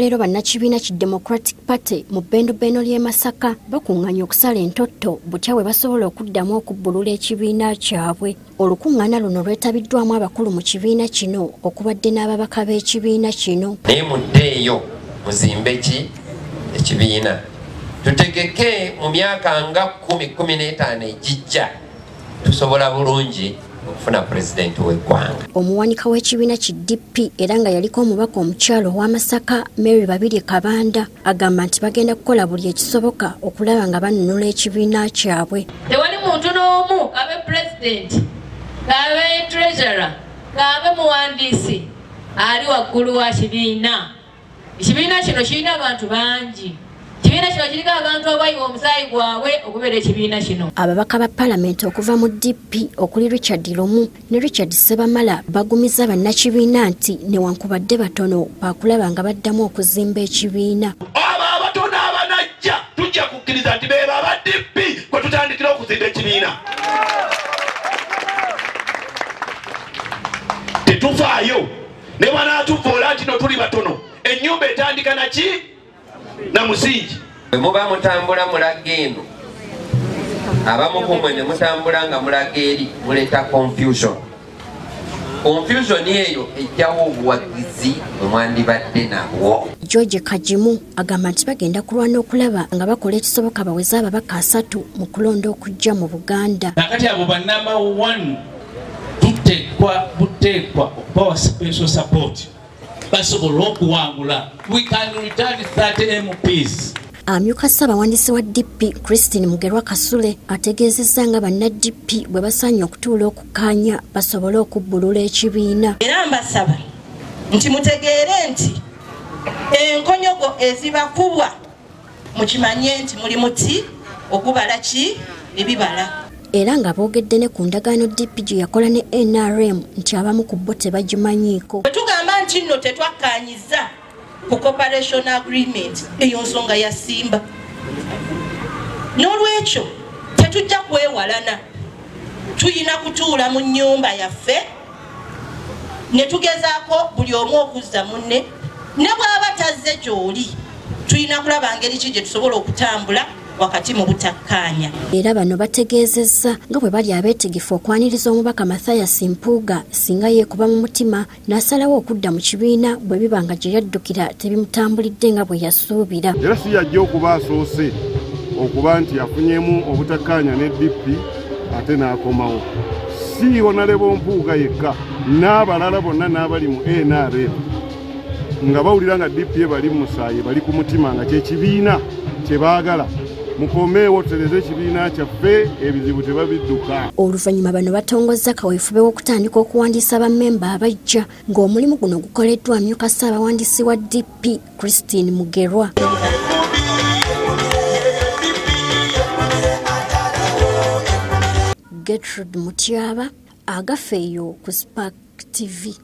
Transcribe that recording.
Olwaleero bannakibiina ki Democratic Party mu bbendobendo ly'e Masaka bakuŋŋaanye okusala entotto butya bwe basobola okuddamu okubbulula ekibiina kyabwe. Olukuŋŋaana luno lwetabiddwamu abakulu mu kibiina kino okubadde n'ababaka b'ekibiina kino. Naye muddeeyo muzimbe ki ekibiina, tutegeke mu myaka nga 10, 15 egijja tusobola bulungi okufuna pulezidenti w'eggwanga. Omuwanika w'ekibiina ki DP era nga yaliko omubaka omukyalo owa Masaka Mary Babirye Kabanda agamba nti bagenda kukola buli ekisoboka okulaba nga banunula ekibiina kyabwe. Tewali muntu n'omu kabe pulezidenti, kabe treasurer, kabe muwandiisi ali waggulu wa kibiina. Ekibiina kino kirina abantu bangi. Ekibiina kino kiriko abantu abayiwa omusaayi gwabwe okubeera ekibiina kino. Ababaka ba Paalamenti okuva mu DP okuli Richard Lumu ne Richard Sebamala bagumiza bannakibiina nti newankubadde batono baakulaba nga baddamu okuzimba ekibiina. Abo abatono abanajja tujja kukkiriza nti beebo aba DP kwe tutandikira okuzimba ekibiina. Tetufaayo ne bw'anaatuvoola nti no tuli batono, ennyumba etandika naki na musingi. Bwe muba mutambula mulaga eno, abamu ku mmwe ne mutambula nga mulaga eri, muleeta confusion. Confusion eyo ejjawo obuwagizi bwe mwandibadde nabwo. George Kagimu agamba nti bagenda kulwana okulaba nga bakola ekisoboka baweze ababaka 3 mu kulonda okujja mu Buganda. Nakati abo ba number 1 tuteekwa buteekwa okubawa special support basobola okuwangula. We can return 30 MPs. Amyuka ssabawandiisi wa DP Christine Mugerwa Kasule ategeezezza nga banna DP bwe basaanye okutuula okukkaanya basobole okubbulula ekibiina. Era mbasaba nti mutegeere nti enkonyogo ezibakubwa mukimanye nti muli muti ogubala ki ebibala. Era nga boogedde ne ku ndagaano DP gye yakola ne NRM nti abamu ku bo tebagimanyiiko. Bwe tugamba nti nno tetwakkaanyizza ku cooperation agreement, eyo nsonga ya Simba. N'olwekyo tetujja kwewalana, tuyina kutuula mu nnyumba yaffe ne tugezaako buli omu okuzza munne, ne bw'aba tazze gy'oli tuyina kulaba ngeri ki gye tusobola okutambula wakati mu butakkaanya. Era bano bategeezezza nga bwe bali abeetegefu okwaniriza omubaka Mathias Mpuuga singa yeekuba mu mutima n'asalawo okudda mu kibiina bwe biba nga gye yaddukira tebimutambulidde nga bwe yasuubira. Era si yajja okuba asoose okuba nti afunyemu obutakkaanya ne DP ate n'akomawo. Si Honorable Mpuuga yekka n'abalala bonna n'abali mu NRM nga bawulira nga DP bali mu musaayi, bali ku mutima nga kyekibiina kye baagala. Mukomeewo tutereze ekibiina kyaffe, ebizibu tebabidduka. Oluvannyuma bano batongozza kaweefube w'okutandika okuwandiisa bammemba abajja ng'omulimu guno gukoleddwa amyuka ssaabawandiisi wa DP Christine Mugerwa. Gertrude Mutyaba, agafeeyo ku Spark TV.